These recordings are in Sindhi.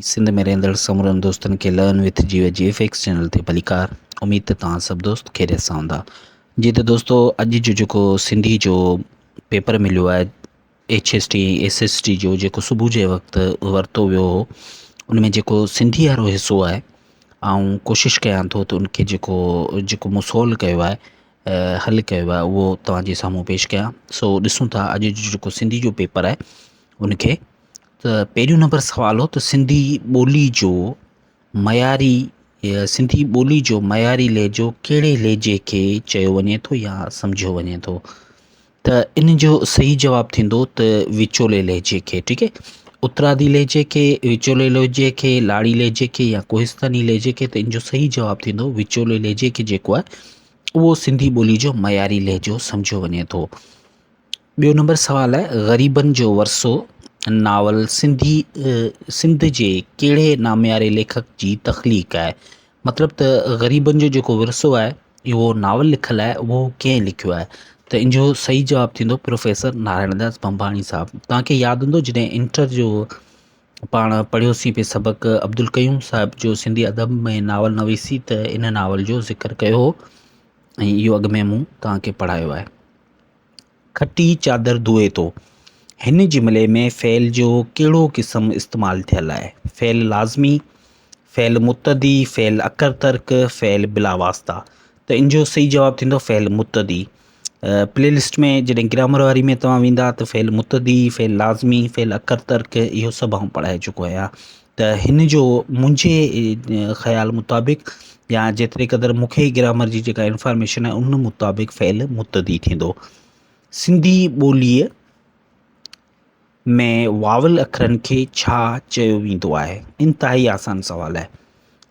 سنڌ ۾ رهندڙ سمورن دوستن کي لرن وٿ جيو جي ايف ايڪس چينل تي ڀليڪار. اميد ته توهان سڀ دوست خيريت سان هوندا. جي ته دوستو اڄ جو جيڪو سنڌي جو پيپر مليو آهي H S T S S T جو جيڪو صبح جي وقت ورتو ويو هو ان ۾ جيڪو سنڌي وارو حصو آهي آئون ڪوشش ڪيان ٿو ته ان کي جيڪو جيڪو مون سولو ڪيو آهي حل ڪيو آهي اهو توهان جي سامهون پيش ڪيان سو ڏسون ٿا اڄ جو جيڪو سنڌي جو پيپر آهي ان کي ته پهريون نمبر سوال هو ته سنڌي ٻولي جو معياري سنڌي ٻولي جو معياري لهجو ڪهڙي لهجي کي چيو وڃي ٿو يا سمجهيو وڃي ٿو ته ان جو صحيح جواب ٿيندو ته وچولي لهجي کي ٺيڪ آهي اترادي لهجي کي وچولي لهجي کي لاڙي لهجي کي يا ڪوهستاني لهجي کي ته ان جو صحيح جواب ٿيندو وچولي لهجي کي جيڪو آهي اهو سنڌي ٻولي جو معياري لهجو سمجهيو وڃي ٿو. ٻيو نمبر سوال آهي غريبن جو ورثو ناول سنڌي سنڌ جي ڪهڙي نامياري ليکڪ جي تخليق آهي مطلب ته غريبن جو جيڪو ورثو آهي اهو ناول لکيل آهي اهو ڪنهن لکيو آهي ته ان جو صحيح جواب ٿيندو پروفيسر نارائڻ داس ڀمڀاڻي صاحب توهان کي ياد هوندو جڏهن انٽر جو پاڻ پڙهيوسين پي سبق عبدالقيوم صاحب جو سنڌي ادب ۾ ناول نويسي ته ان ناول جو ذڪر ڪيو هو ۽ اهو اڳ ۾ مون توهان کي پڙهايو آهي. کٽي چادر ڌوئي ٿو. هن جملي ۾ فعل جو ڪهڙو قسم استعمال ٿيل آهي؟ فعل لازمي، فعل متعدي، فعل اڪر ترڪ، فعل بلا واسطه. ته ان جو صحيح جواب ٿيندو فعل متعدي. پلي لسٽ ۾ جڏهن گرامر واري ۾ توهان ويندا ته فعل متعدي، فعل لازمي، فعل اڪر ترڪ اهو سڀ آئون پڙهائي چڪو آهيان. ته هن جو منهنجي خيال مطابق يا جيتري قدر مون کي گرامر جي جيڪا انفارميشن آهي ان مطابق فعل متعدي ٿيندو. سنڌي ٻوليء ۾ واول اکرن کي ڇا چيو ويندو آهي؟ انتهائي آسان سوال آهي.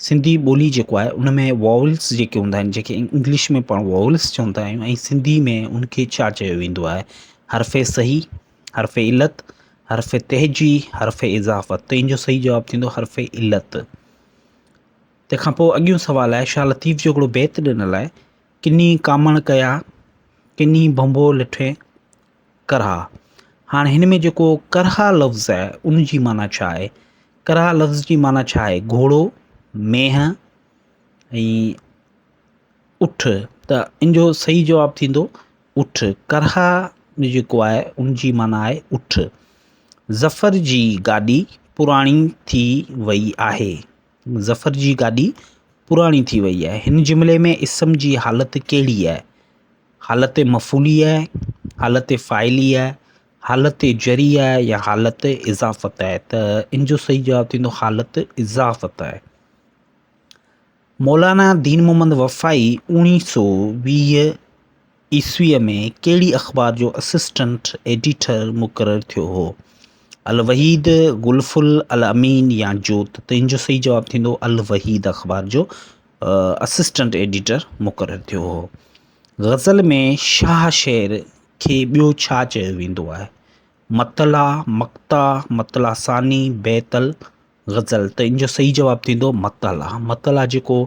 سنڌي ٻولي جيڪو آهي ان ۾ واولس جيڪي هوندا آهن جيڪي انگلش ۾ پاڻ واولس چوندا آهيون ۽ سنڌي ۾ ان کي ڇا چيو ويندو آهي؟ حرف صحيح، حرف علت، حرف تهجي، حرف اضافت. ته ان جو صحيح جواب ٿيندو حرف علت. تنهن کان پوء اڳيون سوال آهي شاهه لطيف جو هڪڙو بيت ڏنل آهي ڪني ڪامڻ ڪيا ڪني ڀنڀو لٺي ڪرها هاڻي هن ۾ جيڪو ڪرها لفظ آهي ان جي معنيٰ ڇا آهي ڪرها لفظ جي معنيٰ ڇا آهي گهوڙو مينهن ۽ اٺ ته ان جو صحيح جواب ٿيندو اٺ. ڪرها جيڪو آهي ان جي معنيٰ آهي اٺ. ظفر جي گاڏي پراڻي ٿي وئي آهي. ظفر جي گاڏي پراڻي ٿي وئي آهي. هن جملي ۾ اسم جي حالت ڪهڙي آهي؟ حالت مفعولي آهي، حالت فاعلي آهي، حالت جري آهي يا حالت اضافت آهي؟ ته ان جو صحيح جواب ٿيندو حالت اضافت آهي. مولانا دين محمد وفائي اوڻيهه سو 20 عيسويء ۾ ڪهڙي اخبار جو اسسٽنٽ ايڊيٽر مقرر ٿيو هو؟ الوحيد، گلڦل، الامين يا جوت؟ ته ان جو صحيح جواب ٿيندو الوحيد اخبار جو اسسٽنٽ ايڊيٽر مقرر ٿيو هو. غزل ۾ شاهه شعر کي ٻيو ڇا چيو ويندو آهي؟ مطلع، مقطع، مطلع ثاني، بيت الغزل. ته ان جو صحيح جواب ٿيندو مطلع. مطلع جيڪو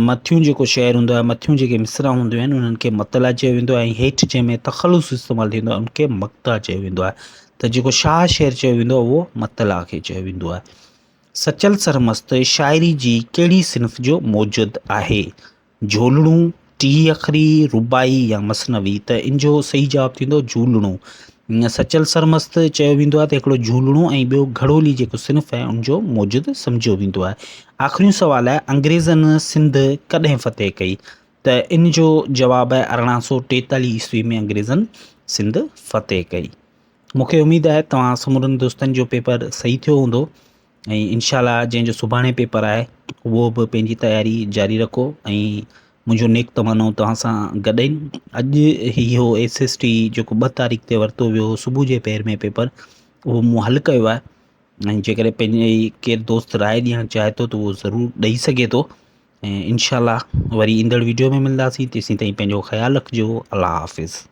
مٿيون جيڪو شعر هوندو آهي مٿيون جيڪي مصرع هونديون آهن انهن کي مطلع چيو ويندو آهي ۽ هيٺ جنهن ۾ تخلص استعمال ٿيندو آهي ان کي مقطع چيو ويندو آهي ته جيڪو شاهه شعر چيو ويندو آهي اهو مطلع کي چيو ويندو آهي. سچل سرمست شاعري جي ڪهڙي صنف جو موجد آهي؟ جهولڻو، ٽيهه اکري، رباعي يا مثنوي؟ ته ان جو صحيح جواب ٿيندو جهولڻو. سچل سرمست چيو ويندو آهي ته هڪڙو جهولڻو ۽ ٻيو گهڙولي جيڪو صنف آهي ان جو موجد سمجهيو ويندو آهي. آخريون سوال آهي انگريزن سنڌ ڪڏهن فتح ڪئي؟ ته ان جو جواب آهي 1843 عيسوي ۾ انگريزن سنڌ فتح ڪئي. مون کي اميد آهي توهان سمورن دوستن جو پيپر صحيح ٿيو هوندو. ۽ انشاء الله جنهن جو سڀاڻي پيپر آهي اهو به پنهنجي تياري جاري رکو ۽ منهنجو نيڪ تمنائون توهان سان گڏ آهن. اڄ هي هو ايس ايس ٽي جيڪو 2 تاريخ تي ورتو ويو هو صبح جي پهر ۾ پيپر اهو مون حل ڪيو آهي ۽ جيڪڏهن پنهنجي ڪير دوست راء ڏيڻ چاهي ٿو ته اهو ضرور ڏئي سگهي ٿو ۽ انشاء الله وري ايندڙ ويڊيو ۾ ملنداسين تيسين تائين پنهنجو خيال رکجو الله حافظ.